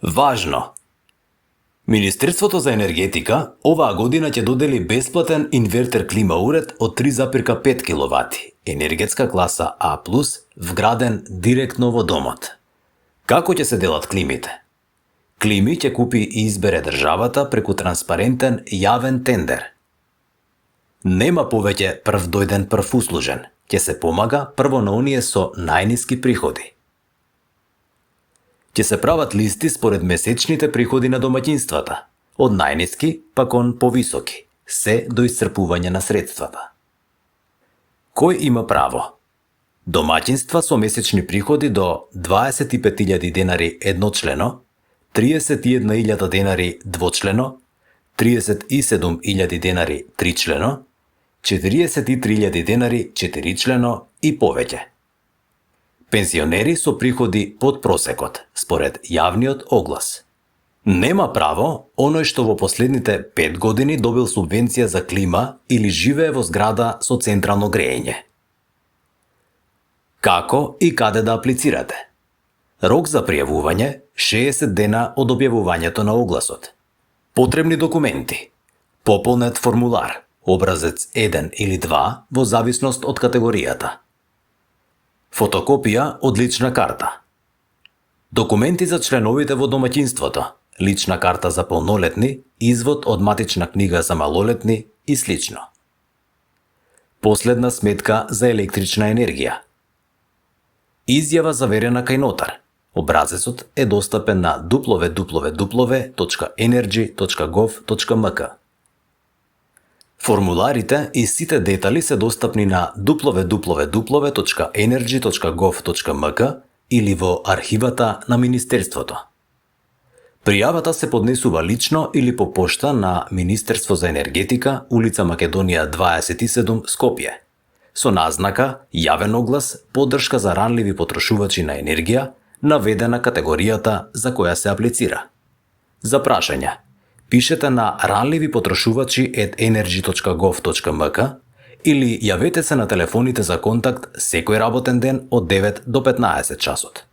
Важно! Министерството за енергетика оваа година ќе додели бесплатен инвертер клима уред од 3,5 киловати, енергетска класа А+, вграден директно во домот. Како ќе се делат климите? Клими ќе купи и избере државата преку транспарентен јавен тендер. Нема повеќе прв дојден прв услужен, ќе се помага прво на оние со најниски приходи. Ќе се прават листи според месечните приходи на домаќинствата, од најниски па кон повисоки, се до исцрпување на средствата. Кој има право? Домаќинства со месечни приходи до 25.000 денари едночлено, 31.000 денари двочлено, 37.000 денари тричлено, 43.000 денари четиричлено и повеќе. Пензионери со приходи под просекот, според јавниот оглас. Нема право оној што во последните 5 години добил субвенција за клима или живее во зграда со централно грејење. Како и каде да аплицирате? Рок за пријавување 60 дена од објавувањето на огласот. Потребни документи. Пополнет формулар, образец 1 или 2 во зависност од категоријата. Фотокопија од лична карта. Документи за членовите во домаќинството, лична карта за полнолетни, извод од матична книга за малолетни и слично. Последна сметка за електрична енергија. Изјава заверена кај нотар. Образецот е достапен на www.energy.gov.mk. Формуларите и сите детали се достапни на www.energy.gov.mk или во архивата на Министерството. Пријавата се поднесува лично или по пошта на Министерство за енергетика, улица Македонија 27, Скопје, со назнака јавен оглас поддршка за ранливи потрошувачи на енергија, наведена категоријата за која се аплицира. За прашања пишете на ranливипотрошувачи@energy.gov.mk или јавете се на телефоните за контакт секој работен ден од 9 до 15 часот.